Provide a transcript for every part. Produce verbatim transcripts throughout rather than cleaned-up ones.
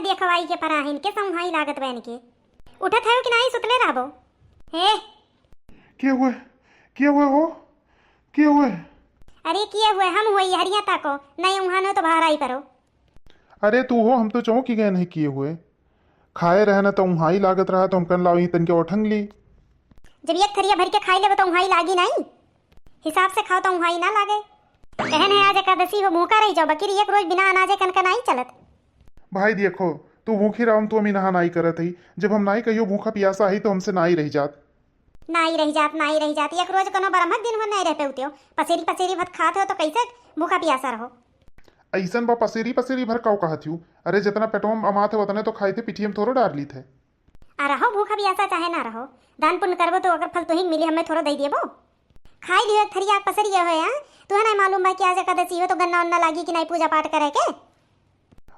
देखो आई के पराहिन के संहाई लागत बहन के। उठत है कि नाही सुतले रहबो? हे। के हुए? के हुए हो? के हुए? अरे के हुए? हम हुए हरिया ताको, नहीं उहाँ न तो बाहर आई परो। अरे तू हो, हम तो चौंक ही गए नहीं किए हुए। खाए रहे ना तो उहाँ ही लागत रहा तो हम कन लाओ ही तन के उठंग ली। जब एक थरिया भर के खाई लेबो तो उहाँ ही लागी नहीं। हिसाब से खाओ तो उहाँ ही ना लागे। कहन है आज एकादशी हो भूखा रही जाओ, बकिर एक रोज बिना अनाजे कन का नाही चलत। भाई देखो, तू भूखी रहो, हम तो अमी नहा नाही करत ही। जब हम नाही कहियो भूखा पियासा ही तो हमसे नाही रही जात। नाही रही जात, नाही रही जात। एक रोज कोनो बरमक दिन हो नाही रह पेउते हो। पसेरी पसेरी भत खात हो तो कैसे भूखा पियासा रहो? ऐसन बा पसेरी पसेरी भर काऊ कहत हूँ? अरे जितना पेटवा में अमात है उतने तो खाए थे, पिठिया में थोड़ो डार ली थे। आ रहो भूखा पियासा चाहे ना रहो, दान पुण्य करबो तो ओकर फल तुही मिली, हमें थोड़ो दे देबो। खाई लियो एक थरिया पसरिया हो, हाँ? तुहे नहीं मालूम बा कि आज एकादशी हो तो गन्ना उन्ना लागी कि नहीं पूजा पाठ करे के?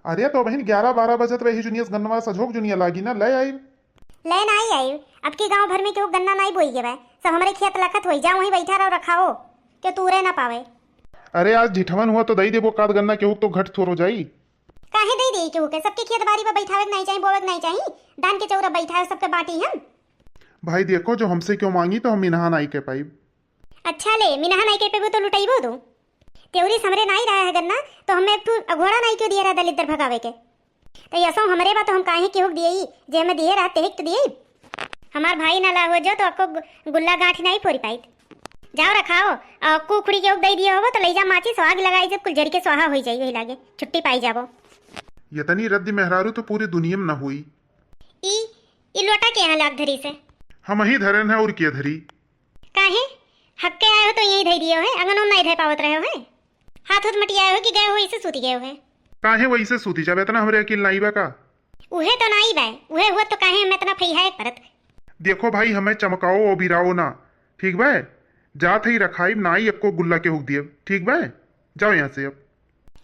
अरे तो बहन ग्यारह बारह बजत वही जुनियस गन्नवा सझोक जुनिया लागी ना, ले आई। ले नाही आई, अब की गांव भर में केहू गन्ना नाही बोई गए, सब हमरे खेत लखत होई जा, वहीं बैठा रहो रखाओ, के तूरे ना पावे। अरे आज ढिठवन हुआ तो दई देबो काद गन्ना, केहू तो घट थोरो जाई। काहे दे दे केहू के? सबके खेत बारी पर बैठावे के नाही चाही, बोवे के नाही चाही। धान के चौरा बैठावे सबके बाटी हम। भाई देखो, जो हमसे क्यों मांगी तो हम इनहा नाही कह पाइब। अच्छा ले, मिनहा नाही कह पेबू तो लुटाइबो तू। तेवरी समरे नाही रहा है गन्ना, तो हमें एक ठू अघोड़ा नाही क्यों दिए रहा दलिद्दर भगावे के? तो यसो हमरे बा तो हम काहे केहू के दिए ही, जे हमें दिए रहा तेहिक तो दिए। हमार भाई ना ला हो जो तो अक्को गु-, गुल्ला गांठी नाही फोरी पाइत। जाओ रखाओ, और अक्को उखड़ी केहू के दे दिए होबो तो ले जा माचिस, आग लगाई जब कुल जरी के स्वाहा होई जाई, वही लागे छुट्टी पाई जाबो। यतनी रद्दी मेहरारू तो पूरी दुनिया में न हुई। ई, ई लोटा के यहाँ लाग धरी से? हम ही धरन है और के धरी? काहे? हक के आए हो तो यही धई दिए हो है, अंगनों में नहीं धई पावत रहे हो है। हाथ उथ मटियाए हो कि गए हो इसे सूती गए हो है? काहे वैसे सूती जाबे, इतना हमरे अकिल नाही बा का? उहे तो नाही बा, उहे हुआ तो काहे हम इतना फैहाए परत? देखो भाई, हमें चमकाओ और बिराओ ना, ठीक बा? जात ही रखाई, नाही एक्को गुल्ला केहू के दियब, ठीक बा? जाओ यहाँ से अब।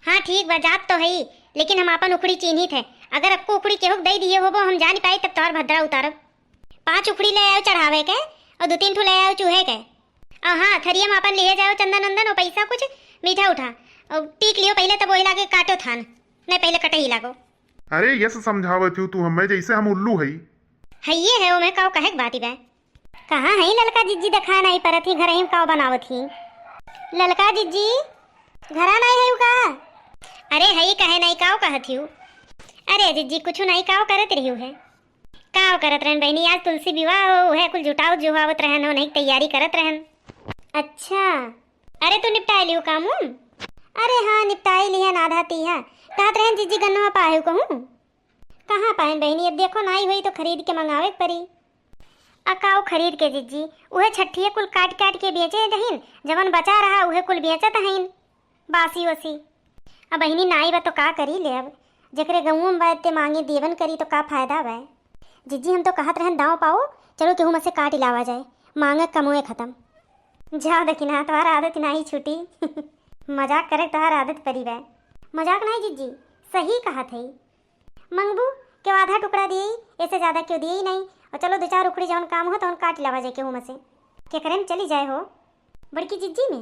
हाँ ठीक बा, जात तो है ही, लेकिन हम आपन उखड़ी चीन्हित है। अगर अक्को उखड़ी केहू के दई दिए होबो, हम जानी पाई तब तोहर भद्रा उतारब। पाँच उखड़ी ले आयो चढ़ावे के, और दो तीन ठो ले आयो चूहे के। और हाँ, थरिया में आपन लिहे जाओ चंदन उंदन और पैसा कुछ मीठा उठा, और टीक लियो पहले, तब वही लागे काटो थान, नहीं पहले कटही लागो। अरे यस समझावत हूँ तू हमें, जैसे हम उल्लू हई। हइये है, ओमे काव कहे के बात बा। कहाँ है ललका जिज्जी, देखा नाही परत ही, घर ही में काव बनावत ही। ललका जिज्जी, घरा नाही है का? अरे है, कहे नाही, काव कहत ही? अरे जिज्जी, कुछ नाही, काव करत रही है? काव करत रहन बहनी, आज तुलसी विवाह हो, उहे कुल जुटावत जुहावत रहन हो, नहीं तैयारी करत रहन। अच्छा, अरे तू निपटाए लियो काम उम? अरे हाँ, निपटाए लिहन आधा तीहा। कहत रहन जिज्जी गन्नवा पाए हो कहूँ? कहाँ पाएन बहिनी, अब देखो नाई होई तो खरीद के मंगावे के परी। आ काऊ खरीद के जिज्जी, उहे छठिया कुल काट काट के बेचे दहिन, जवन बचा रहा उहे कुल बेचत हइन, बासी ओसी। अब बहिनी नाई बा तो का करी ले, अब जेकरे गऊँ में बा ते मांगे देवन करी तो का फायदा बा। जिज्जी हम तो कहत रहन दाव पाओ, चलो केहू में से काट लावा जाए, मांगे कमोए खत्म। जाओ दखिनहा, तोहार आदत नाही छूटी। मजाक करे तोहार आदत परी बा। मजाक नाही जिज्जी, सही कहत है। मंगबू, केहू आधा टुकड़ा दिए, ऐसे ज्यादा केहू दिए ही नहीं। और चलो दो चार उखड़ी जवन काम हो तवन काट लावा जाए केहू में से। केकरे में चली जाए हो? बड़की जिज्जी में।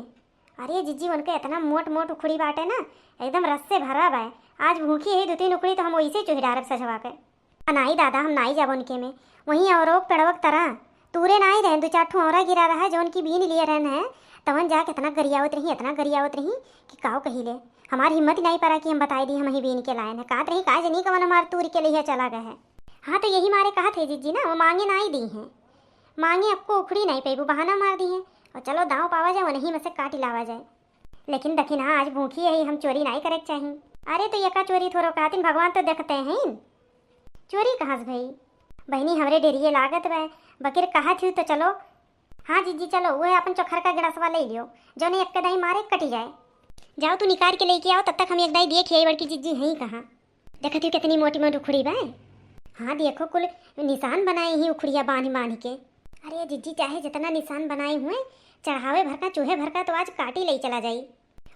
अरे जिज्जी, उनके इतना मोट मोट उखड़ी बाटे ना, एकदम रस से भरा बा। आज भूखी है दो तीन उखड़ी तो हम वैसे चुहि डारब सजवा के। आ नाई दादा, हम नाई जाबो उनके में। वहीं औरोक पेड़वक तरह तूरे नाई रहन, दो चार ठो औरा गिरा रहा जौन की बीन लिए रहन है, तवन जाके इतना गरियावत रही, इतना गरियावत रही कि काव कही ले। हमार हिम्मत ही नाई परा कि हम बताई दी हम ही बीन के लायन है। कात रही का जनी कवन हमार तूर के लिए चला गए है। हाँ तो यही मारे कहा थे जिज्जी ना, वो मांगे नाई दी हैं, मांगे अक्को उखड़ी नाई पेबू, बहाना मार दी हैं। और चलो दाव पावा जाए, वही में से काट लावा जाए। लेकिन दखिनहा आज भूखी है, हम चोरी नाई करे के चाही। अरे तो यका चोरी थोरो कातिन, भगवान तो देखते हैं। चोरी कहाँ से भई? बहिनी हमरे डेरिये लागत बा, बकिर कहा थी तो चलो। हाँ जिज्जी चलो, वह अपन चोखर का गिलासवा ले लियो, जौने एक दाई मारे कटी जाए। जाओ तू निकाल के लेके आओ, तब तक हम एक दाई दिए खियाई बड़की जिज्जी हैं कहाँ। देखत हूँ कितनी मोटी मोटी उखड़ी बा। हाँ देखो कुल निशान बनाए ही उखड़िया बांध बांध के। अरे जिज्जी चाहे जितना निशान बनाए हुए, चढ़ावे भर का चूहे भर का तो आज काटी ले चला जाई।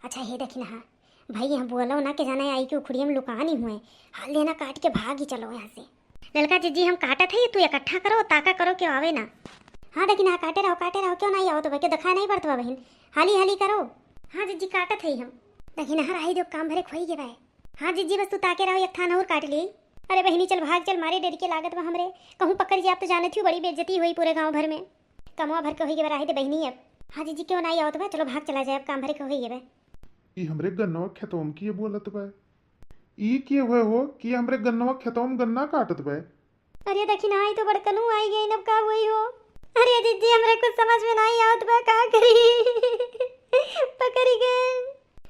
अच्छा हे दखिनहा, भाई यहाँ बोलो ना के जाना आई कि उखड़िया में लुकानी हुए, हाल देना काट के भागी चलो यहाँ से। ललका जिज्जी हम काटत है, तू इकट्ठा करो, ताका करो के आवे ना। हाँ दखिनहा काटे रहो, काटे रहो, क्यों नहीं आओ तो भाई, क्यों दिखाई नहीं पड़त बा बहिन, हाली हाली करो। हाँ जिज्जी काटत है हम। दखिनहा आई दो काम भरे खोई के भाई। हाँ जिज्जी, बस तू ताके रहो, एक थान और काट ली। अरे बहिनी चल भाग चल, मारे डर के लागत बा हमरे, कहूँ पकड़ जाब तो जानत ही बड़ी बेइज्जती होई पूरे गाँव भर में। कमवा भर के होई गए बा, रहे दे बहिनी अब। हाँ जीजी, केहू नाई आवत बा, चलो भाग चला जाए, अब काम भर के होई गए बा। ई हमरे गन्नवा खेतवा में के बोलत बा? ई के हुए हो कि हमरे गन्नवा खेतवा में गन्ना काटत बा? अरे देखी ना, ई तो बड़कनू आई गई, अब का हुई हो? अरे जीजी, हमरा कुछ समझ में नाई आवत बा, का करी? पकड़ी गए।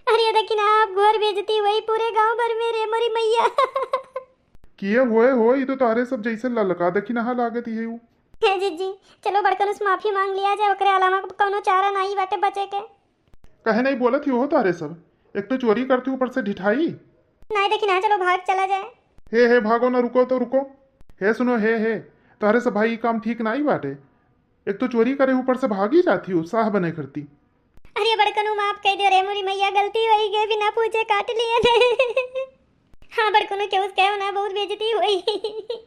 अरे देखी ना, अब घोर बेइज्जती हुई पूरे गांव भर में रे मोरी मैया। किए हुए हो, ई तो तारे सब जैसे ललका देखी नहा लागत ही है उ। हे जीजी, चलो बड़कनू से माफी मांग लिया जाए, ओकरे अलावा कौनो चारा नाई बाटे बचे के। कहे नहीं बोलत ही हो तारे सब, एक तो चोरी करती ऊपर से ढिठाई। नहीं देखी ना, चलो भाग चला जाए। हे, हे, भागो ना, रुको तो रुको। हे सुनो, हे, हे, तारे सब भाई, ई काम ठीक नाई बाटे। एक तो चोरी करे ऊपर से भागी जाती हो साह बने करती। अरे बड़कनू माफ कह दो रे मोरी मैया, गलती होई गई, बिना पूछे काट लिए थे। हाँ बड़कनू, केहू से कहो ना, बहुत बेइज्जती होई।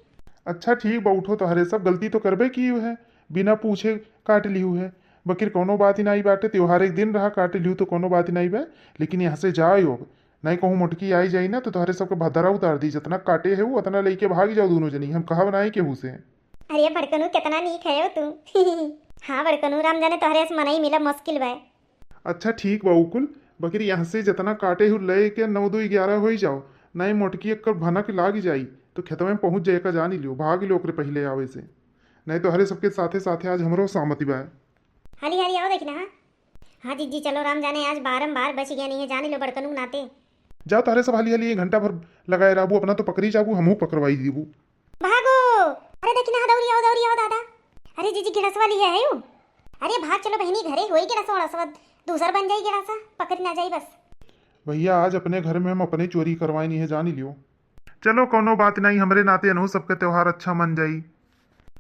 अच्छा ठीक बा, उठो, तोहरे सब गलती तो करबे की है, बिना पूछे काट लिहू है, बकिर कौनो बात ही नाई बाटे, त्योहार एक दिन रहा, काट लिहू तो कौनो बात ही नाई बा। लेकिन यहाँ से जाओ अब, नहीं कहूँ मोटकी आई जाई ना तो तोहरे सबके भदरा उतार दी, जितना काटे है वो उतना लेके भाग जाओ दोनों जनी, हम कहब नाई केहू से। अरे बड़कनू, कितना नीक है हो तू। हाँ बड़कनू, राम जाने तोहरे से मनई मिला मुश्किल बा। अच्छा ठीक बा उकुल, बकिर यहाँ से जितना काटे हु ले के नौ दो ग्यारह होई जाओ, नहीं मोटकी एक भनक लाग जाई तो खेतवे में पहुँच जाए का जानी लियो, भाग लियो ओकरे पहिले आवे से, नहीं तो हरे सबके साथे साथे आज हमरो सामती बा। हाली हाली आओ देखी ना। हाँ। हाँ जीजी, चलो राम जाने आज बारंबार बच गया नहीं है, जानी लो बड़कनू नाते। जा तोहरे सब हाली हाली एक घंटा भर लगाए रहबू, अपना तो पकड़ी जाबू, हमहू पकड़वाई दीबू। भागो। अरे देखी ना, दौड़ी आओ, दौड़ी आओ दादा। अरे जीजी, गिड़सवा लिया है यू। अरे भाग चलो बहिनी घरे, होई गिड़सवा उड़सवा, दूसर बन जाई गिड़सा, पकड़ी ना जाई बस। भैया, आज अपने घर में हम अपने चोरी करवाए नहीं है, जानी लियो। चलो कौनो बात नहीं, हमरे नाते अनहु सबके त्योहार अच्छा मन जाई।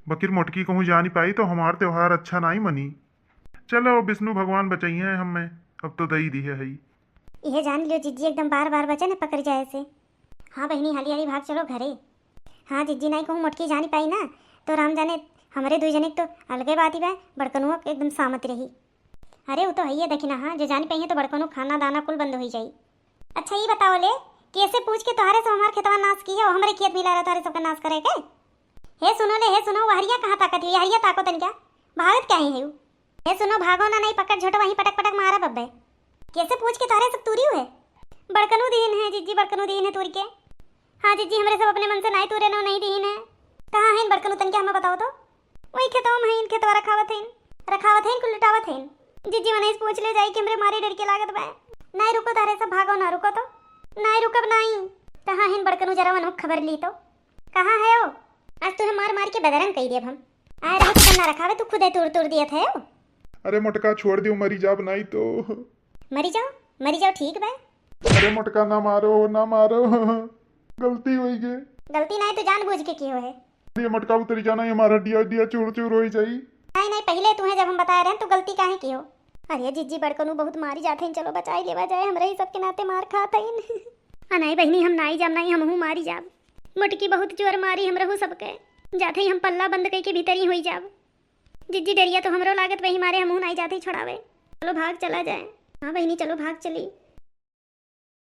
बकिर मोटकी कहूँ जानी पाई तो हमार त्योहार अच्छा नाई मनी। चलो विष्णु भगवान बचइहें हमें, अब तो दई दिहे हई। इहे जान लियो जिज्जी, एकदम बार बार बचे न पकड़ जाए से। हाँ बहिनी, हाली हाली भाग चलो घरे। हाँ जिज्जी, नाई कहूँ मोटकी जानी पाई ना, तो राम जाने हमरे दुई जने के तो अलगे बात ही बा, बड़कनुआ के एकदम सामत रही। अरे उ तो हइये देखी ना, हाँ जे जानी पाई है तो बड़कनु खाना दाना कुल बंद होई जाई। अच्छा ई बताओ ले, केसे पूछ के तोहरे सब हमार खेतवा नाश किहे हो, हमरे खेत मिला रहे तोहरे सबके नाश करे के? हे सुनो ले, हे सुनो, वो हरिया कहाँ ताकत है? ये हरिया ताको तनिका, भागत क्या ही है यू? हे सुनो, भागो ना, नहीं पकड़ झोटो वहीं पटक पटक मारा बब्बे। केसे पूछ के तोहरे सब तूरी हुए? बड़कनू दीन है जिज्जी, बड़कनू दीन है तूर के। हाँ जिज्जी, हमरे सब अपने मन से नाई तूरे नो, नहीं दीन है। कहाँ है बड़कनू, तनिका हमें बताओ तो। वही खेतवा में है, इन खेतवा रखावत है, रखावत है, कुल लुटावत है। जिज्जी मनई से पूछ ले जाई कि हमरे मारे डर के लागत बा। नाई रुको तोहरे सब, भागो ना, रुको तो। नाई रुकब नाई। कहाँ है बड़कनू, जरा वनो खबर ली तो। कहाँ है ओ? आज तुहे मार मार के बदरंग कई देब हम। आए रहे तो ना रखावे, तू खुदे तूर तूर दियत है ओ। अरे मोटका छोड़ दियो, मरी जाब नाई तो। मरी जाओ, मरी जाओ, ठीक बा। अरे मोटका ना मारो, ना मारो। गलती होई गे। गलती नाई तो जानबूझ के किहो है। ये मोटका उतरी जाना, ये हमार हड्डिया हड्डिया चूर चूर होई जाई। नाई नाई, पहिले तुहे जब हम बताए रहे तो गलती काहे किहो? अरे जिज्जी बड़कनू बहुत मारी जात हईन, चलो बचाई लेवा जाए, हमरे ही सबके नाते मार खात हईन। आ नाई बहिनी, हम नाई जाब, नाई हमहू मारी जाब। मोटकी बहुत जोर मारी हमरहू सबके। जात हई हम पल्ला बंद कई के भीतर ही होई जाब। जिज्जी डरिया तो हमरो लागत, वही मारे हमहू नाई जात हई छोड़ावे। चलो भाग चला जाए। हाँ बहिनी चलो भाग चली।